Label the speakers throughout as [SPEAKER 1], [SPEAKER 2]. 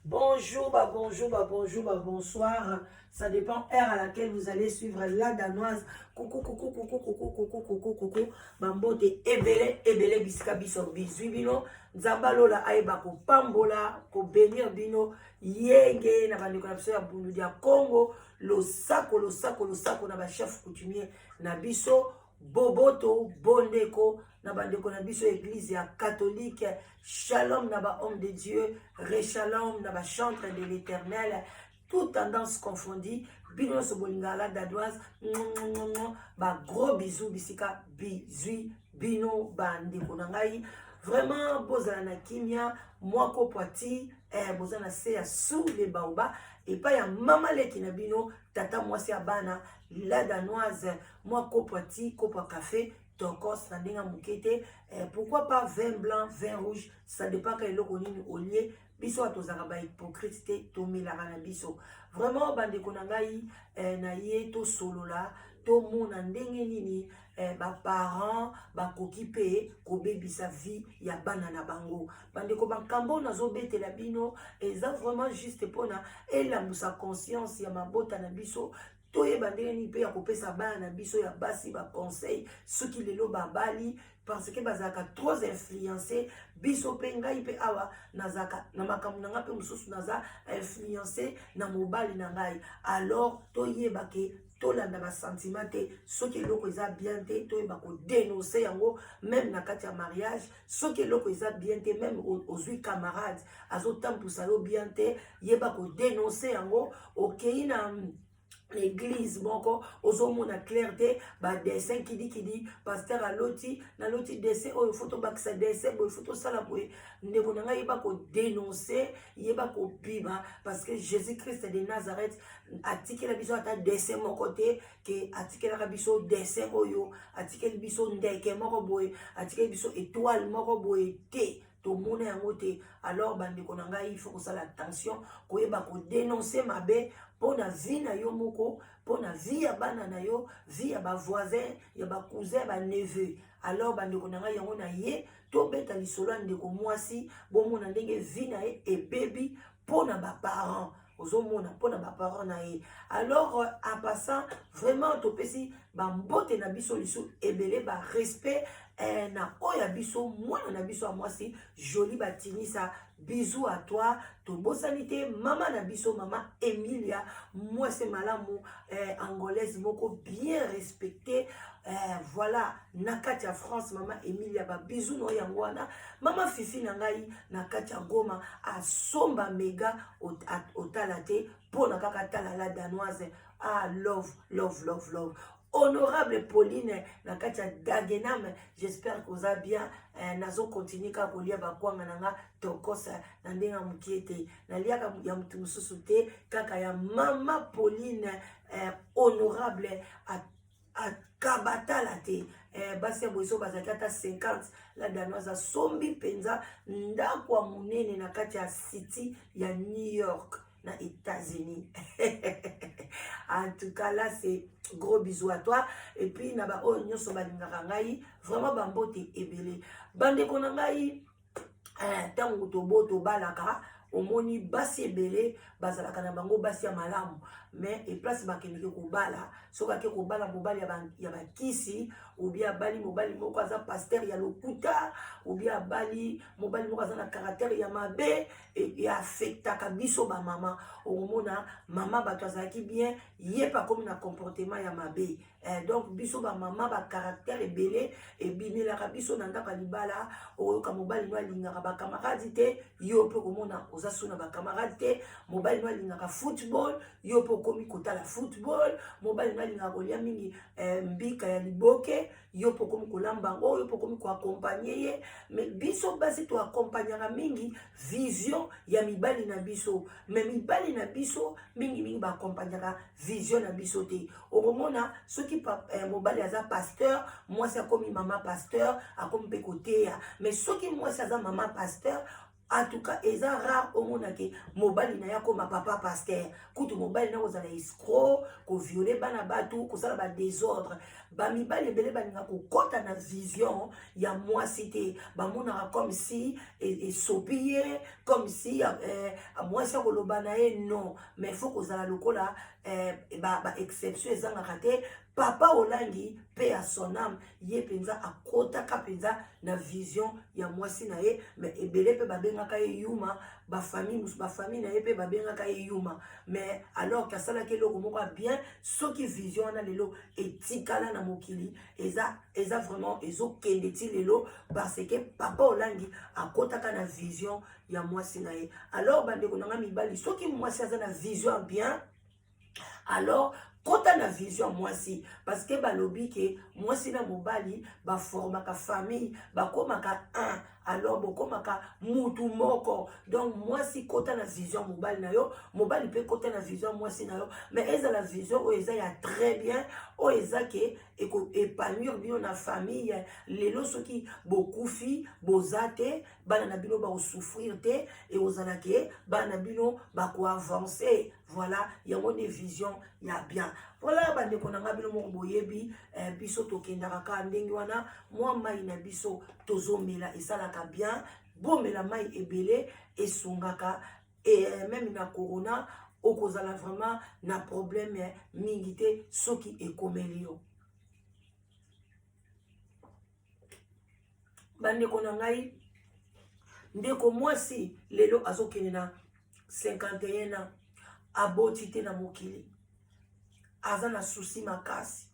[SPEAKER 1] Bonjour, bah bonjour, bah bonjour, bah bonsoir. Ça dépend heure à laquelle vous allez suivre la danoise. Coucou, coucou, coucou, coucou, coucou, coucou, coucou. Bambote ebele, ebele bisika biso bizui bino. Nzamba lola ayeba ko pambola, ko bénir bino. Yenge na bandeko na biso ya Bundu dia Congo. Losako, losako, losako na ba chef coutumier na biso. Boboto, bondeko na bandeko na biso église ya catholique. Shalom na ba homme de Dieu, reshalom na ba chantre de l'Éternel, toute tendance confondue. Bino nyonso bolingaka la dadoise, ba gros bisous bisika bizui bino bandeko na ngai. Vraiment bozala na kimia, mwa kopo ati boza na se ya sous le baoba epai ya mama leki na bino, tata mwasi ya bana la danoise. Mwa kopo ati, kopo ya café tokos na ndenge ya moke te. Pourquoi pas vin blanc, vin rouge, ça dépend ka eloko nini olie. Biso awa tozalaka bahypocrite te, tomelaka na biso. Vraiment bandeko na ngai, na ye tosolola, tomona ndenge nini baparent bakoki mpe kobebisa vie ya bana na bango. Bandeko, makambo nazobetela bino eza vraiment juste mpona elambusa conscience ya mabota na biso, toyeba ndenge nini mpe ya kopesa bana na biso ya basi baconseil soki lelo babali, parce que bazalaka trop influencé. Biso mpe, ngai mpe awa nazalaka na makambo na ngai mpe mosusu naza influencé na mobali na ngai. Alors toyeba ke tolanda basentiment te. Soki eloko eza bien te, toyeba kodénonce yango même na kati ya mariage. Soki eloko eza bien te, même ozwi camarade azotambusa yo bien te, yeba kodénonce yango. Okei na église moko, ozomona clair te, badessin kidikidi, pasteur aloti, naloti dessin oyo, faut tobakisa dessin boye, faut tosala boye. Ndeko na ngai, yeba kodénonce, yeba kobima, parce que Jésus Christ de Nazareth atikela biso ata dessin moko te ke atikelaka biso dessin oyo, atikeli biso ndeke moko boye, atikeli biso étoile moko boye te, tomona yango te. Alors bandeko na ngai, il faut kosala attention, koyeba kodénonce mabe mpo na vie na yo moko, mpo na vie ya bana na yo, vie ya bavoisin, ya bacousin, ya baneveu. Alors bandeko na ngai, yango na ye tobeta lisolo ya ndeko mwasi, bomona ndenge vie na ye ebebi mpo na baparent, ozomona, mpo na baparent na ye. Alors en passant, vraiment topesi bambote na biso lisu ebele, barespect na oyo ya biso mwana na biso ya mwasi Joli Batinisa, bisou à toi. Tobosani te mama na biso, mama Emilia, mwasi malamu, angolaise moko bien respecté, voilà, na kati ya France. Mama Emilia, babisous na yango wana. Mama Fifi na ngai na kati ya Goma, asomba mega otala te mpona kaka tala la danoise. Ah, love, love, love, love. Honorable Pauline na kati ya Dagenham, j'espère koza bien. Nazokontinue kaka kolia bakwanga na nga tokosa na ndenge ya mokie te, naliaka ya motu mosusu te, kaka ya mama Pauline. Honorable akabatala te. Basi ya boye so bazalaki ata 50, la danoise asombi mpenza ndako ya monene na kati ya city ya New York na États-Unis. En tout cas là, c'est gros bisous à toi. Et puis na ba oyo nyonso balingaka ngai, vraiment bambote ebele. Bandeko na ngai, ntango tobo tobalaka, omoni basi ebele bazalaka na bango basi ya malamu, mais eplace bakendeki kobala, soki ake kobala mobali ya bakisi, ou bien abali mobali moko aza pasteur ya lokuta, ou bien abali mobali moko aza na caractère ya mabe, eaffectaka biso bamama. Okomona mama bato azalaki bien, ye mpe akomi na comportement ya mabe. Donc biso bamama, bacaractère ebele ebimelaka biso na ndako ya libala. Okoyoka mobali no alingaka bacamarade te, yo mpe okomona oza so na bacamarade te. Mobali no alingaka football, yo mpe okomi kotala football. Mobali no alingaka kolia mingi mbika ya liboke, yo mpe okomi kolamba yango, yo mpe okomi koaccompagner ye. Mais biso basi toaccompagnaka mingi vision ya mibali na biso, mais mibali na biso mingimingi baaccompagnaka vision na biso te. Okomona soki mobali aza pasteur, mwasi akomi mama pasteur, akomi mpe koteya. Mais soki mwasi aza mama pasteur En tout cas, eza rare omona ke mobali na ye akoma papa pasteur. Kutu mobali na kozala escroc, koviole bana bato, kosala badésordre. Bamibali ebele balinga kokɔta na vision ya mwasi te, bamonaka comme si esopi ye, comme si mwasi akoloba na ye non. Mais faut kozala lokola ba exception ezangaka te. Papa Olangi mpe ya son âme, ye mpenza akotaka mpenza na vision ya mwasi na ye. Mais ebele mpe babengaka ye yuma, bafamille mosusu, bafamille na ye mpe babengaka ye yuma. Mais alors asalaki eloko moko ya bien. Soki vision wana lelo etikala na mokili, eza vraiment ezokende ti lelo, parce que papa Olangi akotaka na vision ya mwasi na ye. Alors bandeko na nga mibali, soki mwasi aza na vision ya bien, alors kota na vision ya mwasi, parce que balobi ke mwasi na mobali baformaka famille, bakomaka un, alors bokomaka mutu moko. Donc mwasi, kota na vision ya mobali na yo, mobali mpe kota na vision ya mwasi na yo. Mais ezala vision oyo eza ya très bien, oyo eza ke ekoépanouir bino na famille. Lelo soki bokufi, boza te, bana na bino bakosouffrir te, ekozala ke bana na bino bakoavance. Voilà, yango nde vision ya bien. Voilà, bandeko na nga, bino moko boyebi, biso tokendaka kaka ndenge wana. Mwa mai na biso tozomela esalaka bien. Bomela mai ebele, esungaka. E même na corona, okozala vraiment na problème mingi te soki ekomeli yo. Bandeko na ngai, ndeko mwasi lelo azokende na 51 ans, aboti te na mokili, aza na souci makasi,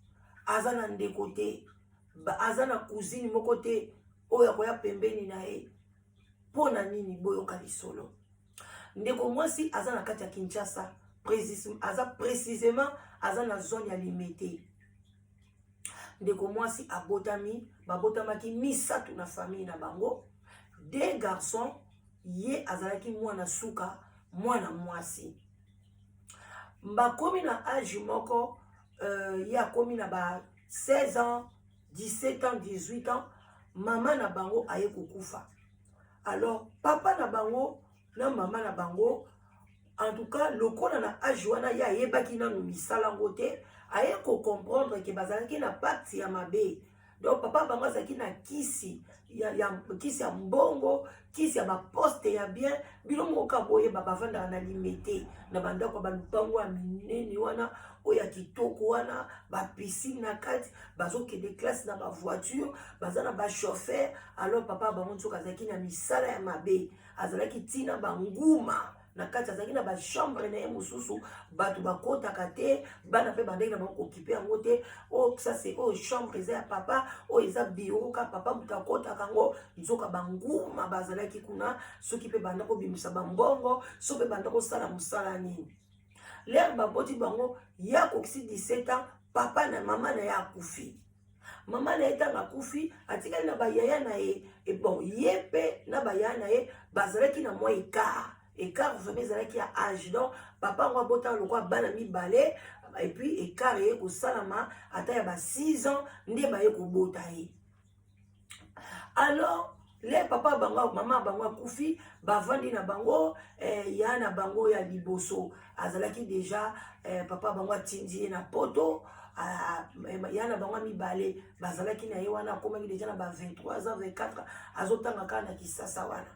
[SPEAKER 1] aza na ndeko te, aza na cousine moko te oyo akoya pembeni na ye. Mpo na nini? Boyoka lisolo. Ndeko mwasi aza na kati ya Kinshasa, aza précisément aza na zone ya Limete. Ndeko mwasi abotami, babotamaki misato na famille na bango, deux garçons, ye azalaki mwana suka, mwana mwasi. Bakomi na age moko, ye akomi na ba 16 ans, 17 ans, 18 ans, mama na bango aye kokufa. Alors papa na bango na mama na bango, en tout cas lokola na age wana ye ayebaki nanu misala yango te, aye kocomprendre ke bazalaki na pacte ya mabe. Donc papa bango azalaki na kisi ya kisi ya mbongo, kisi ya baposte ya bien. Bino moko kaka boyeba, bavandaka na Limete, na bandako ya balupango ya minene wana, oyo ya kitoko wana, bapiscine na kati, bazokende classe na bavoiture, baza na bachauffeur. Alors papa bango nzoka azalaki na misala ya mabe, azalaki ntina banguma na kati, azalaki na bachambre na ye mosusu bato bakotaka te, bana mpe bandenge na bango kokipe yango te. Oyo ça c'est oyo chambre eza ya papa, oyo eza bureau ka papa moto akotaka yango. Nzoka banguma bazalaki kuna. Soki mpe banda kobimisa bambongo, so mpe banda kosala mosala nini, l'heure baboti bango, ye akokisi 17 ans, papa na mama na ye akufi. Mama na ye ntango akufi, atikali na bayaya na ye. E bon, ye mpe na bayaya na ye bazalaki na mwa écart vraiment ezalaki ya age. Donc papa yango abotaka lokola bana mibale, et puis écart eye kosalama ata ya ba 6 ans nde baye kobota ye. Alors le papa bango, mama bango akufi, bavandi na bango, ya na bango ya liboso azalaki déjà, papa bango atindi ye na Poto. Ya na bango ya mibale bazalaki na ye wana, akomaki déjà na ba 23 ans, 24, azotanga kaka na Kisasa wana.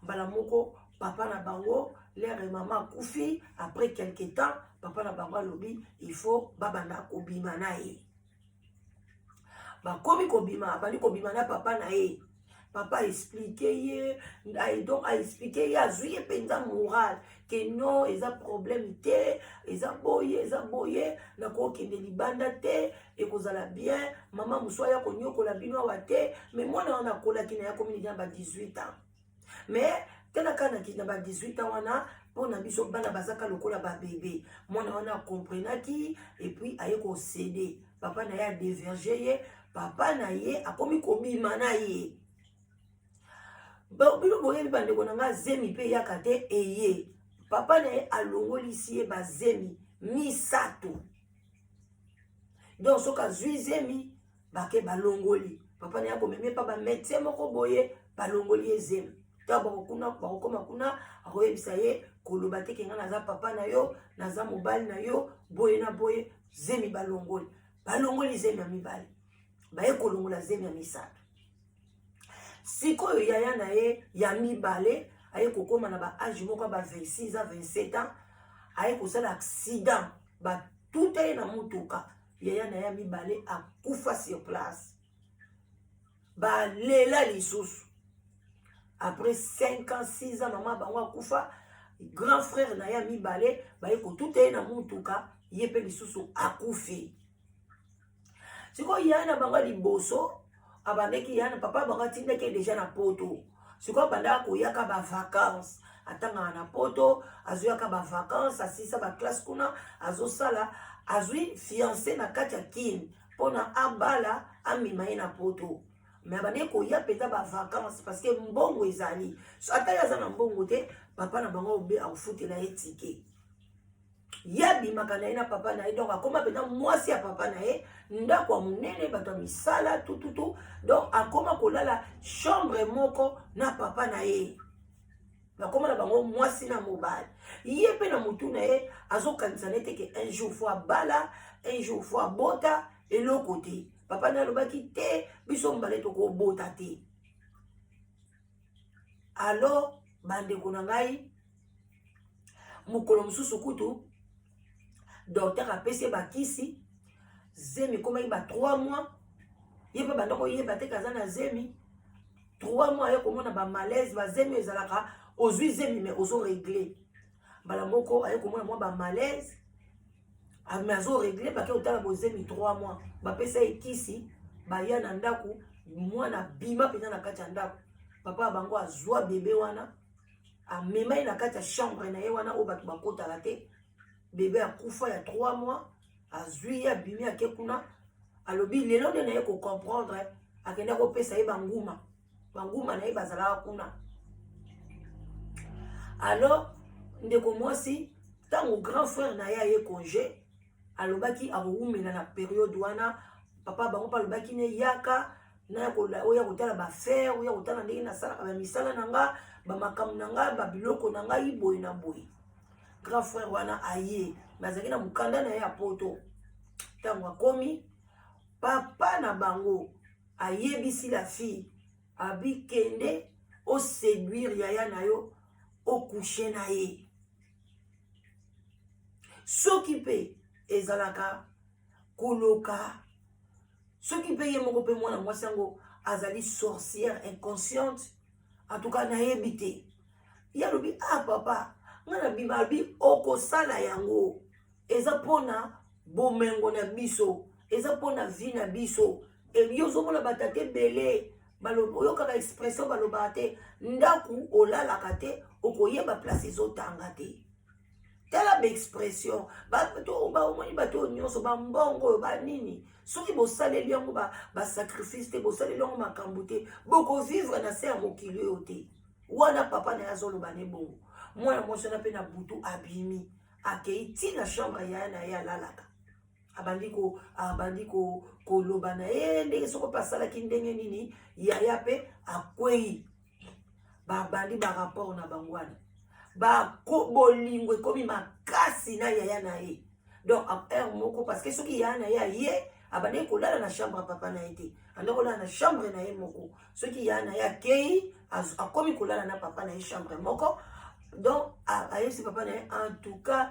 [SPEAKER 1] Mbala moko papa na bango, l'heure mama akufi, après quelque temps papa na bango alobi il faut babanda kobima na ye. Bakomi kobima, abandi kobima na papa na ye. Papa explique ye, donc aexplique ye, azwi ye mpenza moral ke non, eza problème te, eza boye, eza boye, nakokende libanda te, ekozala bien, mama mosu aya konyokola bino awa te. Mais mwana wana akolaki na ye, akomi na ba 18 ans. Mais tala kaka na ba 18 ans wana, mpo na biso bana bazaka lokola babebe. Mwana wana akomprenaki, et puis aye kocéder. Papa na ye adévierge ye, papa na ye akomi kobima na ye. Bino boyebi, bandeko na nga, zemi mpe eyaka te. Eye papa na ye alongolisi ye bazemi misato. Donc soki azwi zemi, bake balongoli. Papa na ye akomemi epa bamédecin moko boye, balongoli ye zemi. Ntango bakokuna, bakokoma kuna, akoyebisa ye koloba te ke ngai naza papa na yo, naza mobali na yo, boye na boye. Zemi balongoli, balongoli zemi ya mibale, baye kolongola zemi ya misato. Sikoyo yaya na ye ya mibale aye kokóma na ba âge moko ya ba 26 a 27 ans, aye kosala accident, batuta ye na motuka. Yaya na ye ya mibale akufa sur place. Balela lisusu. Après 5 ans, 6 ans, mama bango akufa, grand frère na ye ya mibale baye kotuta ye na motuka, ye mpe lisusu akufi. Sikoyo yaya na bango ya liboso abandaki, ya na papa bango atindaki ye déjà na Poto. Sikoyo abandaka koyaka bavacance, atangaka na Poto, azoyaka bavacance, asisa baclasse kuna, azosala, azwi fiancé na kati ya Kine mpona abala, amema ye na Poto. Mais abandaki koya mpenza bavacance parce que mbongo ezali. So ata ye aza na mbongo te, papa na bango obe akofutela ye ticket. Ye abimaka na ye na papa na ye, donc akóma mpenza mwasi ya papa na ye. Ndako ya monene, bato ya misala, tututu, donc akóma kolala chambre moko na papa na ye. Bakóma na bango mwasi na mobali. Ye mpe na motu na ye azokanisa nete ke un jour faut abala, un jour faut abota. Eloko te. Papa na ye alobaki te, biso mibale tokobota te. Alors bandeko na ngai, mokolo mosusu kutu docteur apesi ye bakisi, zemi ekomaki ba 3 mois. Ye mpe banda koyeba te kaza na zemi 3 mois. Aye komona bamalaise, bazemi ezalaka, ozwi zemi mais ozoregle mbala moko. Aye komona mwa bamalaise mais azoregle. Bake kotala bozemi 3 mois, bapesa ye kisi, baya na ndako, mwana bima mpenza na kati ya ndako. Papa ya bango azwa bebe wana, amema ye na kati ya chambre na ye wana oyo bato bakotaka te. Bebe akufa ya 3 mois, azwi ye, abimi, ake kuna. Alobi lelo nde na ye kocomprendre. Akende kopesa ye banguma, banguma na ye bazalaka kuna. Alors ndeko mwasi, ntango grand frère na ye aye congé, alobaki akowumela na période wana. Papa bango mpe alobaki ne yaka oya kotala baaffaire, oya kotala ndenge nasalaka bamisala na nga, bamakambo na nga, babiloko na ngai, boye na boye. Grand frère wana aye, mais azalaki na mokanda na ye ya Poto. Ntango akomi, papa na bango ayebisi la fille, abi kende oséduire yaya na yo, ocouche na ye. Soki mpe ezalaka koloka, soki mpe ye moko mpe mwana mwasi yango azali sorcière inconsciente, en tout cas nayebi te. Ye alobi: "Ah papa, ngai nabima." Alobi: "Okosala yango, eza mpona bomengo na biso, eza mpona vie na biso." Yo ozomona batata ebele, oyokaka expression balobaka te, ndako olalaka te, okoyeba place ezotanga te. Tala baexpression, omoni bato oyo nyonso, bambongo oyo banini, soki bosaleli yango basacrifice te, bosaleli yango makambo te, bokovivre na se ya mokili oyo te. Wana papa na ye azoloba ne bongo. Mwana mwasi wana mpe na butu abimi, akei ntina chambre yaya na ye alalaka, abandi koloba na ye ndenge soko mpe asalaki ndenge nini. Yaya mpe akwei, babandi barapport na bango wana. Bolingo ekomi makasi na yaya na ye. Donc heure moko, parce que soki yaya na ye aye, abandaki kolala na chambre ya papa na ye te, anda kolala na chambre na ye moko. Soki yaya na ye akei, akomi kolala na papa na ye chambre moko. Donc ayebisi papa na ye, en tout cas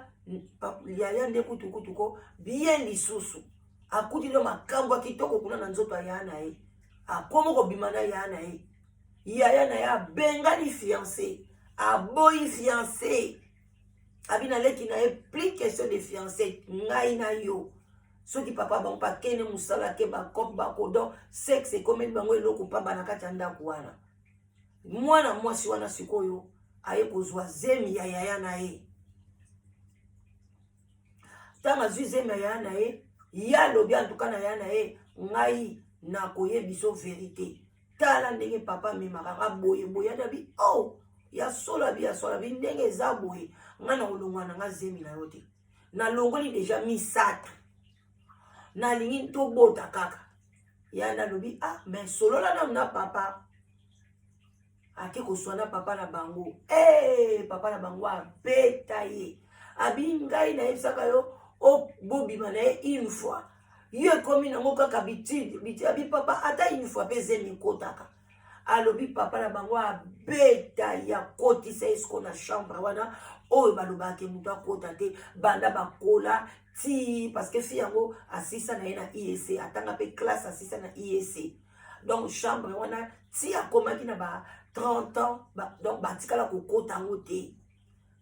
[SPEAKER 1] yaya nde kutukutuko bien lisusu, akuti ndo makambo ya kitoko kuna na nzoto ya yaya na ye. Akomi kobima na yaya na ye. Yaya na ye abengani fiancé, aboyi fiancé, abi na leki na ye: "Plus question de fiancé, ngai na yo." Soki papa bango mpe akende mosala, ke bakope bakodon, sexe ekomeli bango eloko pamba na kati ya ndako wana. Mwana mwasi wana sikoyo aye kozwa zemi ya yaya na ye. Ntango azwi zemi ya yaya na ye, ye alobi antuka na yaya na ye: "Ngai nakoyebiso vérité, tala ndenge papa amemaka nga boye boye." Adabi: "Oh, ya solo?" Abi: "Ya solo." Abi: "Ndenge eza boye, ngai na kolongwa na nga zemi na yo te. Nalongoli déjà misato, nalingi tobota kaka." Ya nalobi: "Ah, mais solola nanu na papa." Ake koswana papa na bango. Hey, eh, papa na bango abeta ye. Abi ngai nayebisaka yo obobima na ye une fois. Yo ekomi nango kaka bitide, bitide. Abi papa ata une fois pe zemi ekotaka. Alobi papa na bango abeta ye, akotisa ye siko na chambre wana oyo balobaka ke moto akota te banda bakola ti, parce que fille yango asisa na ye na IEC, atanga pe classe asisa na IEC. Donc chambre wana ti akomaki na ba 30 ans ba, donc batikala kokota yango te.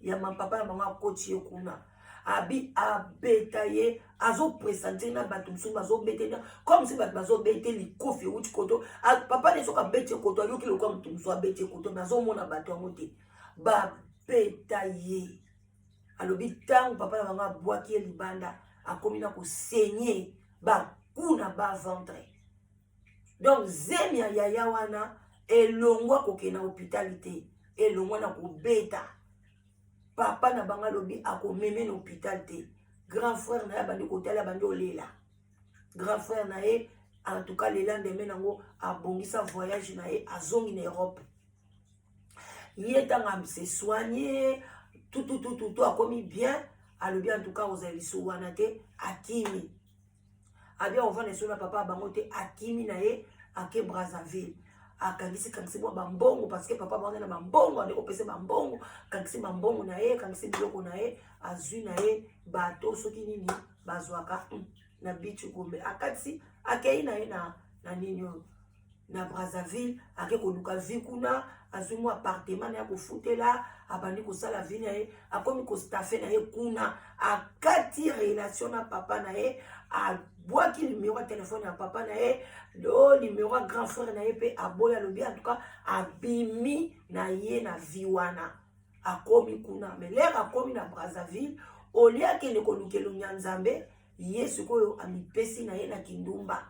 [SPEAKER 1] Ya papa na bango akoti ye kuna, abi abeta ye, azopresente na bato mosusu bazobete na comme si bato bazobete likofi euti koto. Papa ne soki abeti koto ayoki lokola moto mosusu abeti koto, mais azomona bato yango te. Babeta ye. Alobi ntango papa na bango abwaki ye libanda, akomi na kosenye bakuna ba ventre. Donc zemi ya yaya wana elongwa kokende na hôpital te, elongwa na kobeta. Papa na bango alobi akomeme na hôpital te. Grand frère na ye abandi kotala, abandi olela. Grand frère na ye en tout cas le lendemain nango abongisa voyage na ye, azongi na Europe. Ye ntango se soigner tututututu akomi bien, alobi en tout cas ozala lisu wana te, akimi. Abi akovanda esu na papa bango te, akimi na ye, ake Brazzaville. Akangisi kangisi mwa bambongo parce que papa bango na bambongo, ande kopesa bambongo, kangisi bambongo na ye, kangisi biloko na ye, azwi na ye bato soki nini bazwaka na beach Gombe, akatisi akei na ye na nini oyo na Brazzaville, ake koluka vie kuna, azwi mwa appartement na ye kofutela, abandi kosala vie na ye, akomi kostaffe na ye kuna, akati relation na papa na ye, abwaki numero ya telefone ya papa na ye, o numero ya grand frère na ye mpe aboyi. Alobi en tout cas abimi na ye na vie wana, akomi kuna. Mais l'heure akomi na Brazzaville, olie akende koluka elongi ya Nzambe, ye sikoyo amipesi na ye na kindumba,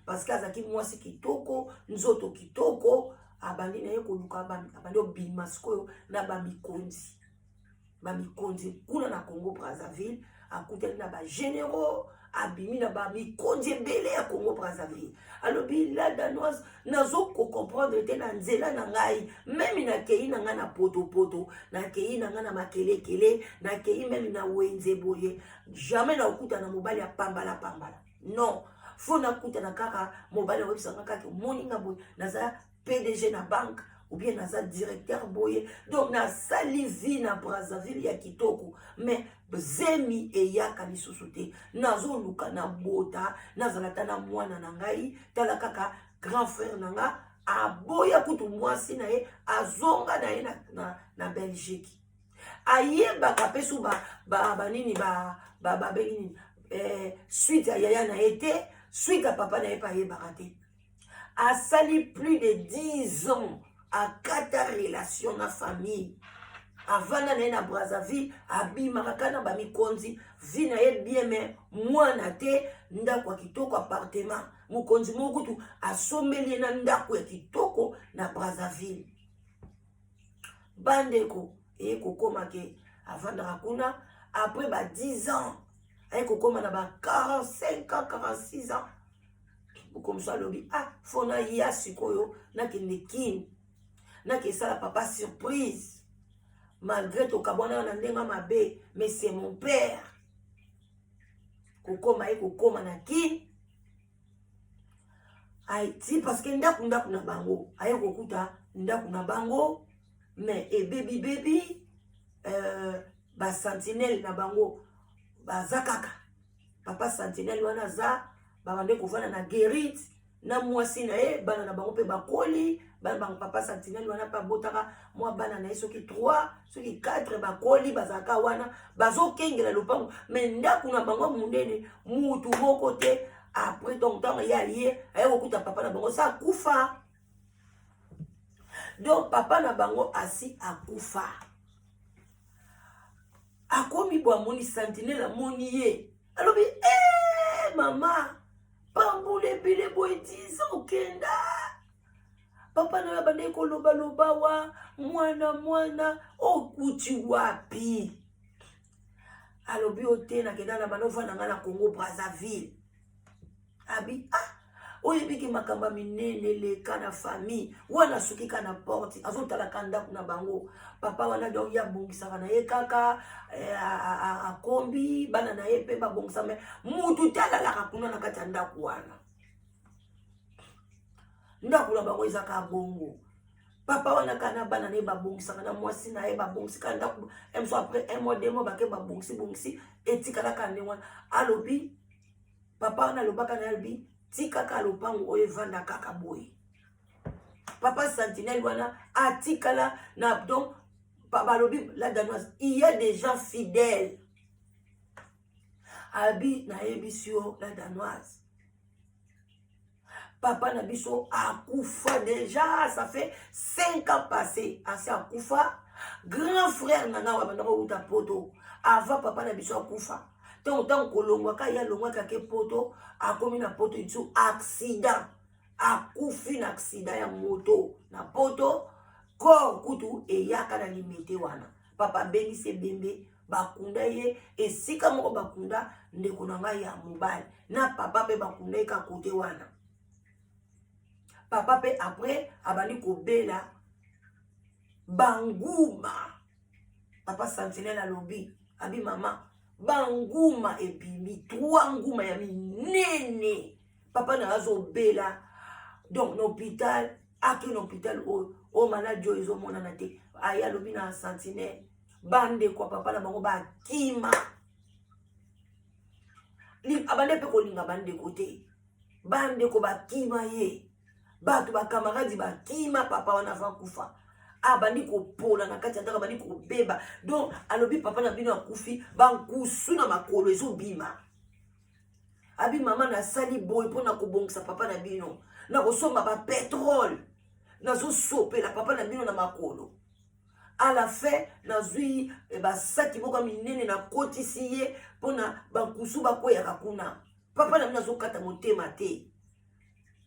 [SPEAKER 1] parce que azalaki mwasi kitoko, nzoto kitoko. Abandi na ye koluka, abandi obima sikoyo na bamikonzi, bamikonzi kuna na Congo Brazzaville. Akutani na bagénéraux, abimi na bamikonzi ebele ya Congo Brazzaville. Alobi: "La Danoise, nazokocomprendre te na nzela na ngai. Même nakei na ngai na potopoto, nakei na ngai na makelekele, nakei même na wenze boye, jamais nakokutana na mobali ya pambala pambala. Non, faut nakutana kaka mobali akoyebisanga kaka omoni nga boye, naza PDG na banque ou bien naza directeur boye. Donc nasali vie na Brazzaville ya kitoko, mais zemi eyaka lisusu te. Nazoluka nabota, nazala ta na mwana na ngai. Tala kaka grand frère na nga aboya kutu mwasi na ye, azonga na ye na Belgique. Ayebaka mpe su banini babengi nini, suite ya yaya na ye te, suite ya papa na ye mpe ayebaka te. Asali plus de 10 ans akata relation na famille, avanda na ye na Brazzaville, abimaka kaka na bamikonzi, vie na ye bien, mais mwana te. Ndako ya kitoko, appartement, mokonzi moko kutu asombeli ye na ndako ya kitoko na Brazzaville. Bandeko, eye kokóma ke avandaka kuna. Après ba 10 ans, aye kokóma na ba 45 ans, 46 ans. Mokomoso alobi: "Ah, faut naya sikoyo, nakende Kini, nakesala papa surprise. Malgré tokabwana na ndenge mabe, mais c'est mon père." Kokóma ye kokóma na Kini ti, parce que ndako na bango, aye kokuta ndako na bango mais ebebibebi. Basentinelle na bango baza kaka, papa sentinelle wana aza, babande kovanda na guérite na mwasi na ye, bana na bango mpe bakoli. Bana bango, papa sentinelle wana mpe abotaka mwa bana na ye soki 3, soki 4, bakoli, bazalaka wana bazokengela lopango, mais ndako na bango monene, mutu moko te. Après, donc ntango ye aye, aye kokuta papa na bango sa akufa. Donc papa na bango asi akufa. Akomi bo, amoni sentinelle, amoni ye, alobi: "E mama, pambula ebele boye, 10 okenda, papa na yo abandaki kolobaloba wa mwana mwana, okuti wapi?" Alobi: "O te, nakenda na bana ovanda ngai na Congo Brazzaville." Abi: "Ah, Oyebiki makambo ya minene eleka na famille wana. Soki ka na porte azotalaka ndako na bango, papa wana donc ye abongisaka na ye kaka, eh, akombi bana na ye mpe babongisa, mais mutu te alalaka kuna na kati ya ndako wana. Ndako na bango ezaka bongo. Papa wana kaka na bana na ye babongisaka, na mwasi na ye babongisi kaka ndako moso. Après un mois, 2 mois, bake babongisi bongisi, etikalaka ndenge wana. Alobi papa wana alobaka na ye, alobi tikaka lopango oyo evanda kaka boye. Papa Sentinelle wana atikala na, donc balobi la Danoise, il y a des gens fidèles. Abi nayebisi yo, la Danoise, papa na biso akufa déjà, ça fait 5 ans passé asi akufa. Grand frère na nga abandaka kouta Poto avant papa na biso akufa. Ntango kolongwaka ye, alongwaki ake Poto, akomi na Poto lisu accident, akufi na accident ya moto na Poto. Corps kutu eyaka na Limete wana. Papa abengisi ebembe, bakunda ye esika moko, bakunda ndeko na ngai ya mobali na papa mpe bakunda ye ka kote wana. Papa mpe après abandi kobela banguma. Papa Sentinelle alobi, abi mama, banguma ebimi, trois nguma ya minene. Papa na azobela donc na hôpital, ake na hôpital oyo maladi oyo ezomonana te. Aye alobi na Sentinelle, bandeko ya papa na bango bakima, abande mpe kolinga bandeko te. Bandeko bakima ye, bato bacamarades bakima papa wana. Ava kufa, abandi kopola na kati ya ndako, abandi kobeba. Donc alobi papa na bino akufi, bankusu na makolo ezobima. Abi mama, nasali boye mpona kobongisa papa na bino, nakosomba bapétrole, nazosopela papa na bino na makolo. À la fin nazwi basaki moko ya minene, nakotisi ye mpona bankusu bakweyaka kuna. Papa na bino azokata motema te,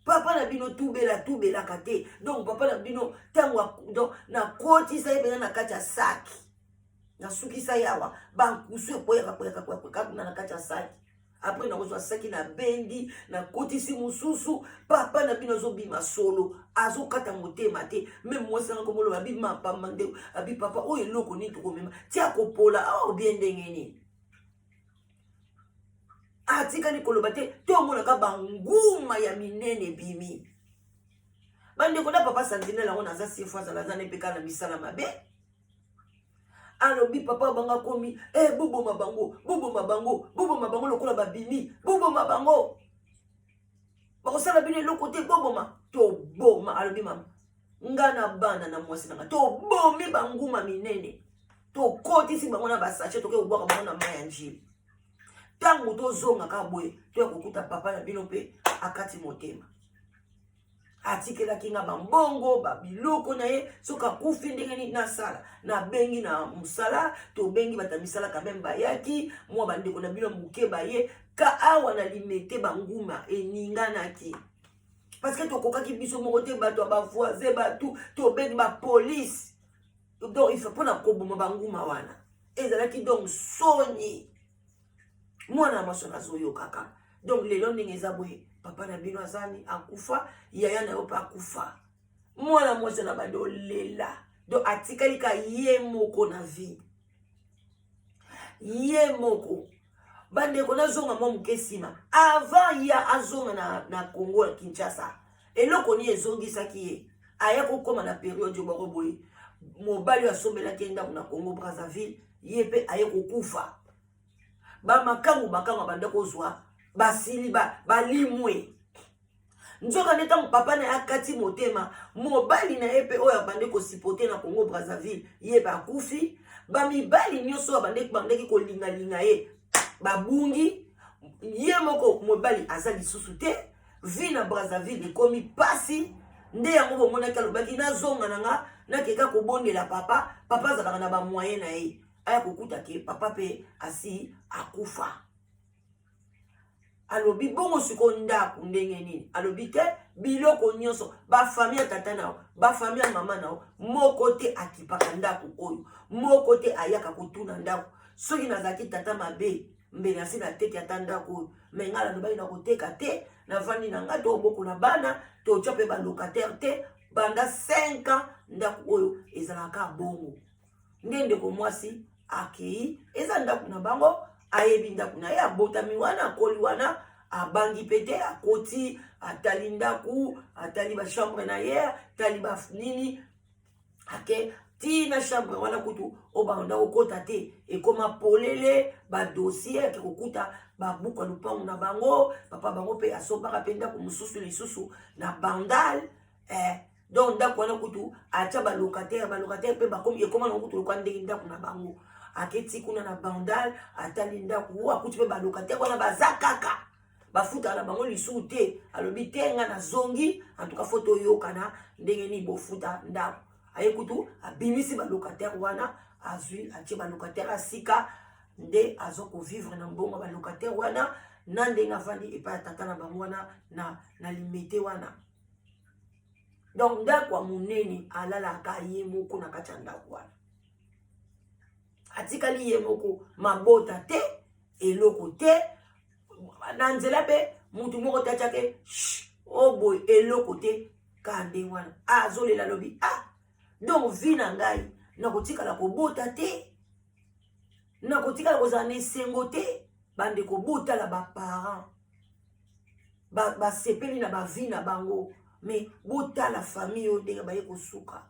[SPEAKER 1] papa na bino tubela tubelaka te. Donc papa na bino ntango, donc nakotisa ye mpenza na kati ya saki, nasukisa ye awa, bankusu ekweyaka kweyaka kweyaka kuna na kati ya saki. Après nakozwa saki, nabendi, nakotisi mosusu. Papa na bino azobima solo, azokata motema te. Mais mwasi nanga komoloba, abi mapamba nde abi papa oyo eloko nini tokomema ti akopola awa obie ndenge nini? Atikali koloba te. Tomonaka banguma ya minene ebimi. Bandeko na papa Sentinelle yango naza sifo, azala aza ne mpe kaka na misala mabe. Alobi papa bango akomi e, boboma bango, boboma bango, boboma bango lokola babimi, boboma bango, bakosala bino eloko te, boboma, toboma. Alobi mama, nga na bana na mwasi nanga tobomi banguma minene, tokotisi bango na basachets, toke kobwaka bango na mai ya Njili. Ntango tozongaka boye, toya kokuta papa na bino mpe akati motema. Atikelaki nga bambongo, babiloko na ye. Soki akufi, ndenge nini nasala? Nabengi na mosala, tobengi bato ya misala quand même, bayaki mwa bandeko na bino moke baye ka awa na Limete. Banguma eninganaki parce que tokokaki biso moko te, bato ya bavoisin, bato tobengi bapolice. Donc il faut mpona koboma banguma wana ezalaki donc soni. Mwana mwasi nazoyokaka. Donc lelo ndenge eza boye, papa na bino azani akufa, yaya na yo mpe akufa. Mwana mwasi na bandi olela, donc atikali ka ye moko na vie, ye moko. Bandeko, nazonga mwa moke nsima. Avant ya azonga na Congo ya Kinshasa, eloko nini ezongisaki ye? Aya kokóma na période moko boye, mobali oyo asombelaki ye ndako na Congo Brazzaville, ye mpe aye kokufa. Bamakangu makangu abanda kozwa basili balimwe. Nzoka nde ntango papa na ye akati motema, mobali na ye mpe oyo abandi kosupporter na Congo Brazzaville, ye mpe akufi. Bamibali nyonso oyo bandeki kolingalinga ye babungi. Ye moko mobali aza lisusu te. Vie na Brazzaville ekomi pasi. Nde yango bomonaki alobaki nazonga na nga, nakeka kobondela papa. Papa azalaka na bamoyens na ye. Aya kokuta ke papa mpe asi akufa. Alobi bongo sikoyo ndako ndenge nini? Alobi te, biloko nyonso, bafamille ya tata na yo, bafamille ya mama na yo, moko te akipaka ndako oyo, moko te ayaka kotuna ndako. Soki nazalaki tata mabe, mbele asi nateki ata ndako oyo. Mais ngai nalobaki na koteka te, navandi na ngai, tobokola bana, totya mpe balocataire te. Banda 5 ans ndako oyo ezalaka bongo. Nde ndeko mwasi akei, eza ndako na bango, ayebi ndako na ye, abotami wana, akoli wana, abangi mpe te. Akoti, atali ndako, atali bachambre na ye, atali banini, ake ti na chambre wana kutu oyo banda kokota te, ekoma polele, badossier. Ake kokuta babuku ya lupango na bango. Papa bango mpe asombaka mpe ndako mosusu lisusu na Bandal, eh. Donc ndako wana kutu atya balocataire, balocataire mpe bakomi, ekoma nango kutu lokwa ndenge ndako na bango. Aketi kuna na Bandal, atali ndako, akuti mpe balocataire wana baza kaka, bafutaka na bango lisusu te. Alobi te, nga nazongi, en tout cas faut toyokana ndenge nini bofuta ndako. Aye kutu abimisi balocataire wana, azwi, atie balocataire asika, nde aza kovivre na mbongo ya balocataire wana, na ndenge avandi epai ya tata na bango wana na Limete wana. Donc ndako ya monene, alalaka ye moko na kati ya ndako wana, atikali ye moko, mabota te, eloko te na nzela mpe mutu moko te atiake o boye, eloko te, ka ndenge wana azolela. Alobi: "Ah, donc vie na ngai, nakotikala kobota te, nakotikala kozala na esengo te." Bandeko, botala baparent basepeli na bavie na bango, mais botala famille oyo ndenge baye kosuka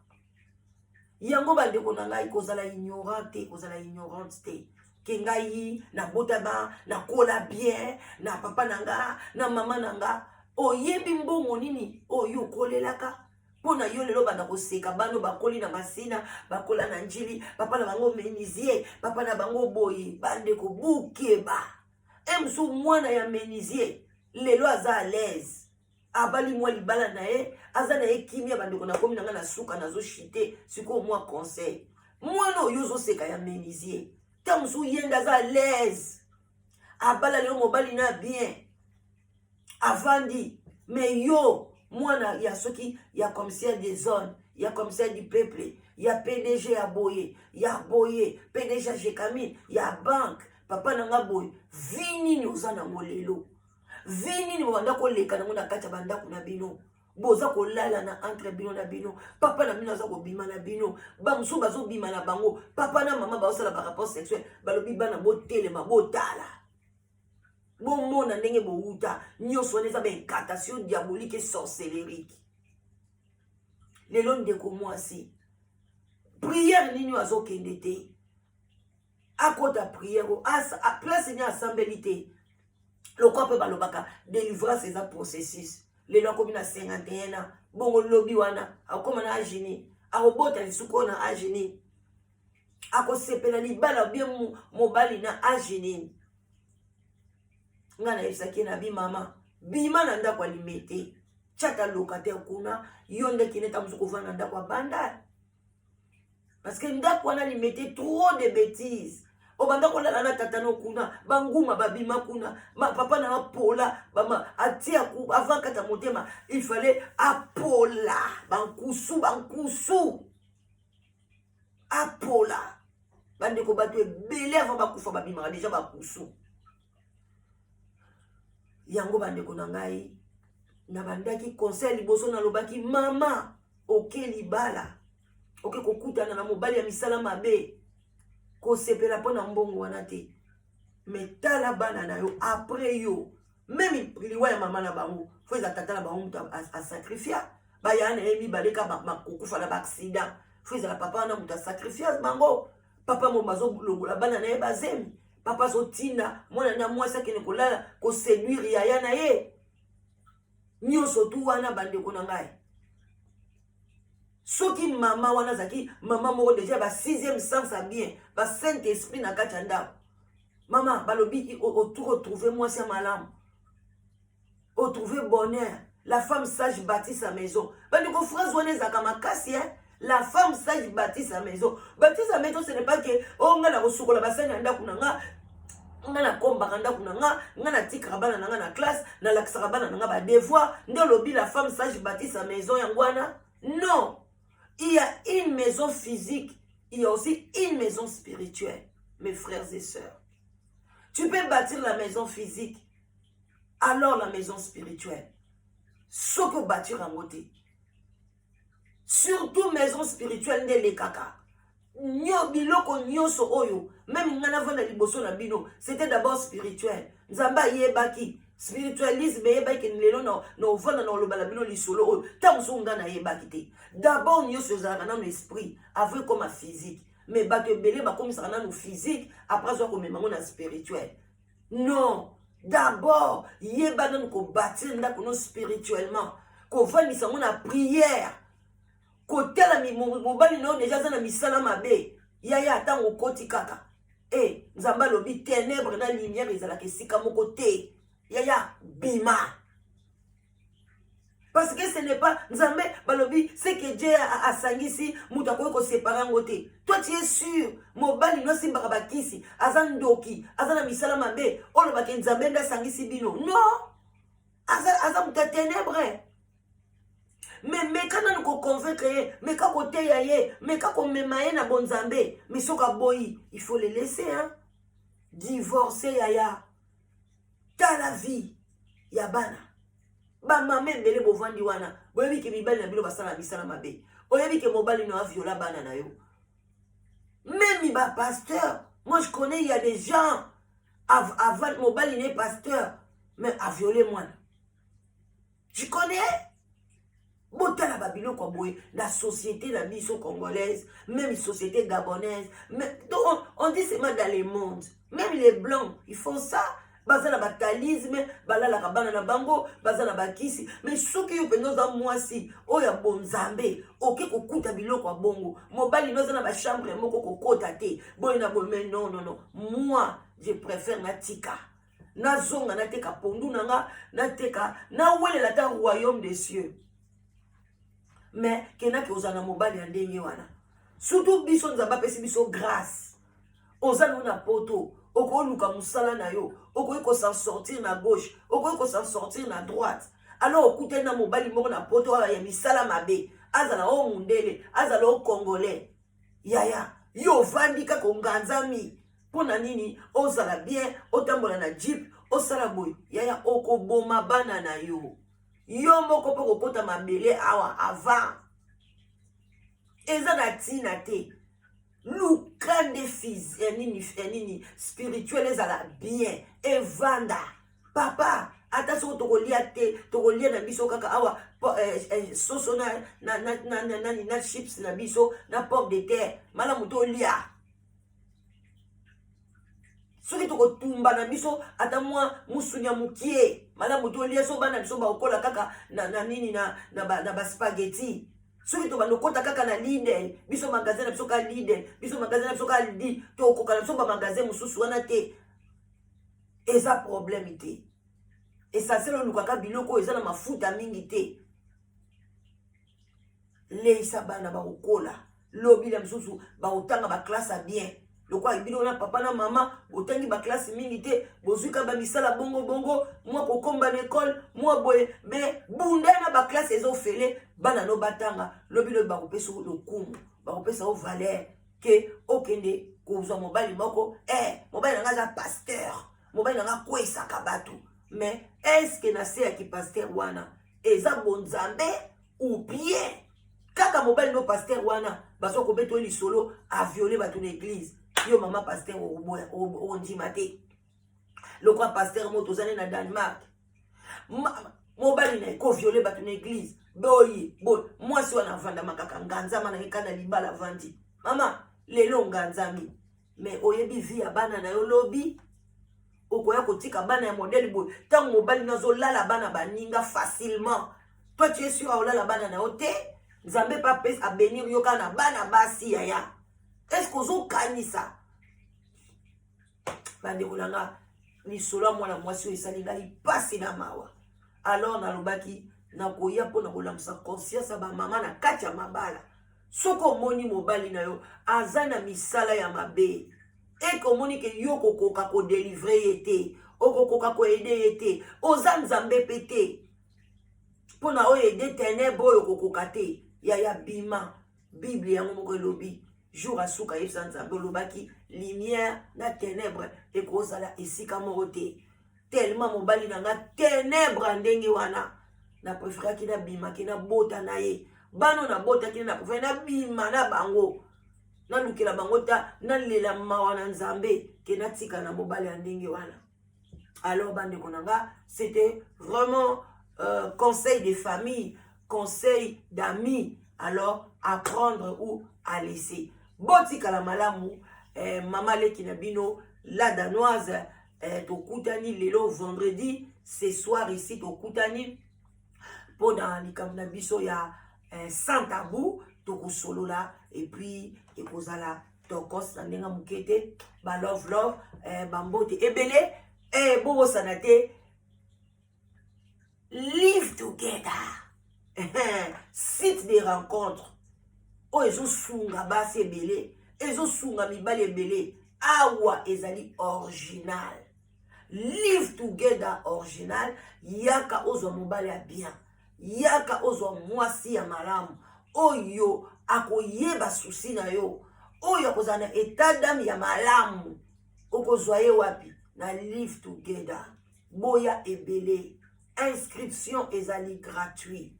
[SPEAKER 1] yango. Bandeko na ngai, kozala ignorant te, kozala ignorante te ke ngai nabotama, nakola bien na papa na nga, na mama na nga. Oyebi mbongo nini oyo okolelaka mpo na yo? Lelo banda koseka bano bakoli na Masina, bakola na Njili, papa na bango menuisier, papa na bango boye. Bandeko, bukeba. E mosusu mwana ya menuisier lelo aza à l'aise, abali mwa libala na ye, aza na ye kimia. Bandeko, nakomi na ngai na suka, nazoshite sikoyo. Mwa conseil: mwana oyo ozoseka ya menuisier, ta mosusu ye nde aza à l'aise, abala lelo mobali na bien, avandi. Mais yo mwana ya soki ya commissaire des zones, ya commissaire du peuple, ya PDG, ya boye, ya boye, PDG ya Gécamines, ya banque, papa na nga boye, vie nini oza nango lelo? Vie nini bobanda koleka nango na kati ya bandako na bino? Boza kolala na entre bino na bino, papa na bino aza kobima na bino, bamosusu bazobima na bango, papa na mama bazosala barapport sexuel. Balobi bana botelema, botala, bomona ndenge bowuta. Nyonso wana eza baincantation diabolique et sorcellerique. Lelo ndeko mwasi, prière nini oyo azokende te? Akota prière, place nini asambeli te? Lokwa mpe balobaka délivrance eza processus. Lelo akomi na 51 ans, bongo lobi wana akóma na âge nini? Akobota lisuku oyo na âge nini? Akosepela libala bien mobali na âge nini? Ngai nayebisaki na bi: "Mama, bima na ndako ya Limete, tiata locataire kuna, yo nde kende ta mosusu kovanda na ndako ya Bandal, parce que ndako wana Limete, trop de bêtises. Obanda kolala na tata no kuna, banguma babima kuna, papa na apola atia avant kata motema, il fallait apola bankusu, bankusu apola." Bandeko, bato ebele avant bakufa babimaka déjà bakusu yango. Bandeko na ngai, nabandaki conseil liboso, nalobaki: mama, oke libala, oke kokutana na mobali ya misala mabe, kosepela mpo na mbongo wana te. Mais tala bana na yo après yo, même liwa ya mama na bango, faut eza tata na bango moto asacrifia baya na ye mibale ka bakokufa na baaccident, faut ezala papa wana moto asacrifia bango. Papa mo bazolongola bana na ye bazemi, papa azotinda mwana na mwasi akende kolala, koséduire yaya na ye, nyonso tu wana. Bandeko na ngai, soki mama wana azalaki mama moko déjà ba sixième sens ya bien, ba saint esprit na kati ya ndako, mama balobi otrouve mwasi ya malamu, otrouve bonheur. La femme sage bâtit sa maison. Bandeko, phrase wana ezalaka makasi, hein? La femme sage bâtit sa maison. Bâtit sa maison, ce n'est pas que o oh, ngai na kosukola basani ya ndako na nga, nga nakombaka ndako na nga, nga natikaka bana na nga na classe, nalakisaka bana na nga badevoir, nde olobi la femme sage bâtit sa maison yango wana. Non, il y a une maison physique, il y a aussi une maison spirituelle. Mes frères et sœurs, tu peux bâtir la maison physique. Alors la maison spirituelle, soki obâtir yango te, surtout maison spirituelle nde elekaka nyo biloko nyonso oyo. Même ngai navanda liboso na bino, c'était d'abord spirituel. Nzambe ayebaki, spiritualisme eyebaki lelo na ovanda na oloba na bino lisolo oyo. Ntango mosusu ngai nayebaki te. D'abord nyonso ezalaka nano esprit avant ekoma physique, mais bato ebele bakomisaka nano physique, après azwa komema ngo na spirituel. Non, d'abord yeba nano kobâtir ndako no spirituellement, kovandisa yango na prière, kotala mobali na yo déjà aza na misala mabe. Yaya, ntango okoti kaka e Nzambe alobi ténèbre na lumière ezalaka esika moko te. Yaya, bima, parce que ce n'est pas Nzambe balobi ce que Dieu asangisi, moto akoki koséparer yango te. Toi, tu es sûr mobali no asimbaka bakisi, aza ndoki, aza na misala mabe, olobaki Nzambe nde asangisi bino? Non, aza moto ya ténèbre. Mais meka nanu koconvaincre ye, meka koteya ye, meka komema ye na bonzambe. Mais soki aboyi, il faut le laisser, hein? Divorce, yaya. Tala vie ya bana. Bamama ebele bovandi wana, boyebi ke mibali na bino basala misala mabe, oyebi ke mobali no aviola bana na yo. Même bapasteur, moi je connais, il y a des gens avant mobali ne pasteur mais aviolé mwana. Je connais. Botala babiloko ya boye na société na biso congolaise, même société gabonaise, mais, donc on dit seulement dans le monde, même les blancs, ils font ça. Baza na batalisme, balalaka bana na bango, baza na bakisi. Mais soki yo mpenza oza mwasi oyo ya bonzambe, oke kokuta biloko ya bongo, mobali no aza na bachambre moko kokota te, boye na boye. Mais non, non, non, moi je préfère natika, nazonga, nateka pondu na nga, nateka, nawelela ata royaume des cieux. Mais kendaki ozala na mobali ya ndenge wana, surtout biso Nzambe apesi biso grâce. Oza no na poto, okoluka mosala na yo, okoki kos'en sortir na gauche, okoki kos'en sortir na droite. Alors okutani na mobali moko na poto awa ya misala mabe, azala o mundele, azala o congolais. Yaya, yo ovandi kaka, onganzami mpo na nini? Ozala bien, otambola na jeep, osala boye. Yaya, okoboma bana na yo, yo moko mpo kokota mabele awa avant. Eza na ntina te. Luka nde nini nini spirituel ezala bien, evanda. Papa, ata soki tokolia te, tokolia na biso kaka awa soso na chips na biso na pomme de terre, malamu tolia. Soki tokotumba na biso ata mwa musuni ya mokie, malamu tolia. So bana biso bakokola kaka na nini, na baspaghetti. Soki tobanda okota kaka na Lidl, biso magasin na biso kaka Lidl, biso magasin na biso kaka Aldi, tokoka na biso bamagasin mosusu wana te, eza problème te. Essentiel olukaka biloko oyo eza na mafuta mingi te. Leisa bana, bakokola. Lobi na mosusu bakotanga baclasse ya bien. Lokola bino na papa na mama botangi baclasse mingi te, bozwi ka bamisala bongo bongo, mwa kokomba na ekole, mwa boye, mais bunda na baclasse eza ofele. Bana no batanga, lobi lobi bakopesa lokumu, bakopesa yo valeur ke okende kozwa mobali moko. Mobali na nga aza pasteur, mobali na nga akweyisaka bato. Mais est-ce na se ya kipasteur wana eza bonzambe ou bien kaka mobali no pasteur wana bazwa kobeta oyo lisolo, aviole bato na église? Yo mama pasteur, okoboya, okondima te. Lokwa pasteur mo tozali na Danemark, mobali na ye koviole bato na église boye boye. Mwasi wana avandama kaka nganzama na ye ka na libala. Avandi, mama, lelo nganzami, mais oyebi vie ya bana na yo. Lobi okoya kotika bana ya modèle boye. Ntango mobali no azolala bana baninga facilement, toi tu es sûr aolala bana na yo te? Nzambe mpe apesi abénir yo kaka na bana basi. Yaya, est-ce ozokanisa? Bandeko na nga, lisolo ya mwana mwasi oyo esali ngai mpasi na mawa. Alors nalobaki nakoya mpona kolamusa conscience ya bamama na kati ya mabala. Soki omoni mobali na yo aza na misala ya mabe, eke omoni ke yo kokoka kodélivrer ye te, okokoka koaider ye te, oza Nzambe mpe te mpona oyo aider ténèbre oyo, okokoka te. Yaya, bima. Bible yango moko elobi jour asuka, yebisa Nzambe, olobaki lumière na ténèbre ekozala esika moko te. Tellement mobali na nga tenebre ndenge wana, na preferaki nabimaki, nabota na ye bano, nabotaki, na prefere nabima na bango, nalukela bango ta, nalela mawa na Nzambe ke natika na mobali ya ndenge wana. Alors bandeko na nga, c'était vraiment conseil de famille, conseil d'amis, alors à prendre ou à laisser. Botikala malamu. Mama leki na bino, la Danoise. Tokutani lelo vendredi, ce soir ici tokutani mpona likambo na biso ya sans tabou. Tokosolola et puis ekozala tokos na ndenge moke te. Balove love, bambote ebele. Bobosana te Live Together, site de rencontre oyo ezosunga basi ebele, ezosunga mibali ebele. Awa ezali original, Live Together original. Yaka ozwa mobali ya bien, yaka ozwa mwasi ya malamu oyo akoyeba souci na yo, oyo akozala na état d'âme ya malamu. Okozwa ye wapi? Na Live Together. Boya ebele, inscription ezali gratuit.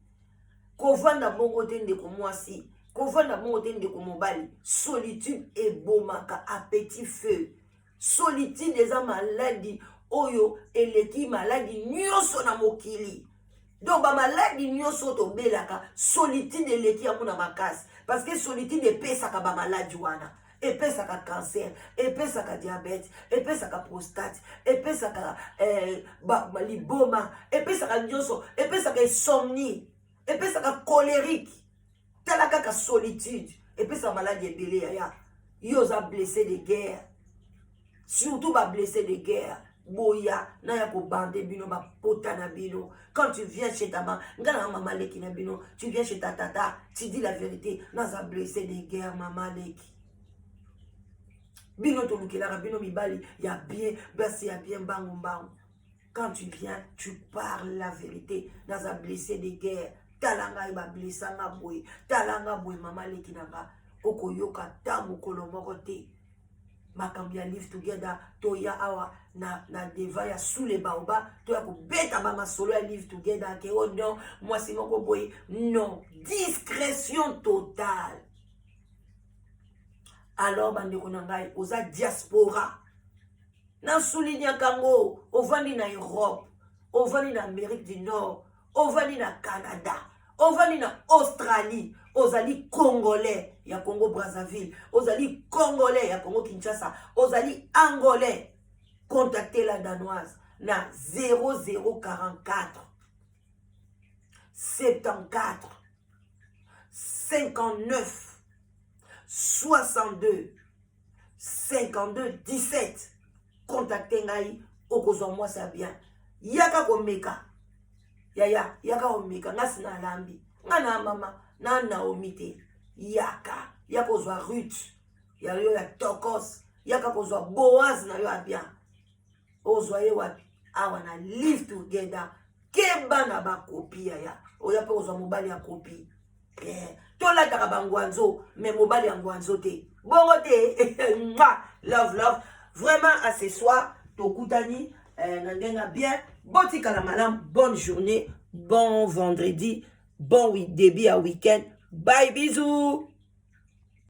[SPEAKER 1] Kovanda bongo te, ndeko mwasi, kovanda bongo te, ndeko mobali. Solitude ebomaka à petit feu. Solitude eza maladi oyo eleki maladi nyonso na mokili. Donc bamaladi nyonso oyo tobelaka, solitude eleki yango na makasi, parce que solitude epesaka bamaladi wana: epesaka cancer, epesaka diabète, epesaka prostate, epesaka liboma, epesaka nyonso, epesaka insomnie, epesaka colérique. Tala kaka, solitude epesaka maladi ebele. Yaya, yo oza blessé de guerre, surtout bablessé de guerre, boya na ya kobande bino bapota na bino. Quand tu viens chez ta mama, nga na mama leki na bino, tu viens chez ta tata, tu dis la vérité: naza blessé de guerre, mama leki. Bino tolukelaka bino mibali ya bien, basi ya bien, mbangu mbangu. Quand tu viens, tu parles la vérité: naza blessé de guerre, tala ngai, bablessanga boye, tala nga boye, mama leki na nga. Okoyoka ta mokolo moko te makambo ya Live Together. Toya awa na deva ya sous le baobab, toya kobeta bamasolo ya Live Together ke o oh non, mwasi moko boye, non, discrétion totale. Alors bandeko na ngai, oza diaspora, nasoulignaka yango, ovandi na Europe, ovandi na Amérique du Nord, ovandi na Canada, ovandi na Australie, ozali Congolais ya Congo Brazzaville, ozali Congolais ya Congo Kinshasa, ozali Angolais, contactez la Danoise na 0044 74 59 62 52 17. Contacte ngai, okozwa mwasi ya bien. Yaka komeka, yaya, yaka komeka. Nga si nalambi, nga na mama na Naomi te. Yaka, ya kozwa Ruth ya yo ya tokos, yaka kozwa Boaz na yo ya bien. Ozwa ye wapi? Awa na Live Together. Keba na bakopi, yaya. Oya mpe kozwa mobali ya kopi. Tolataka bangwanzo, mais mobali ya ngwanzo te, bongo te. Love love, vraiment, à ce soir tokutani na ndenge bien. Botikala malamu, bonne journée, bon vendredi, bon début ya week-end. Bye, bisous.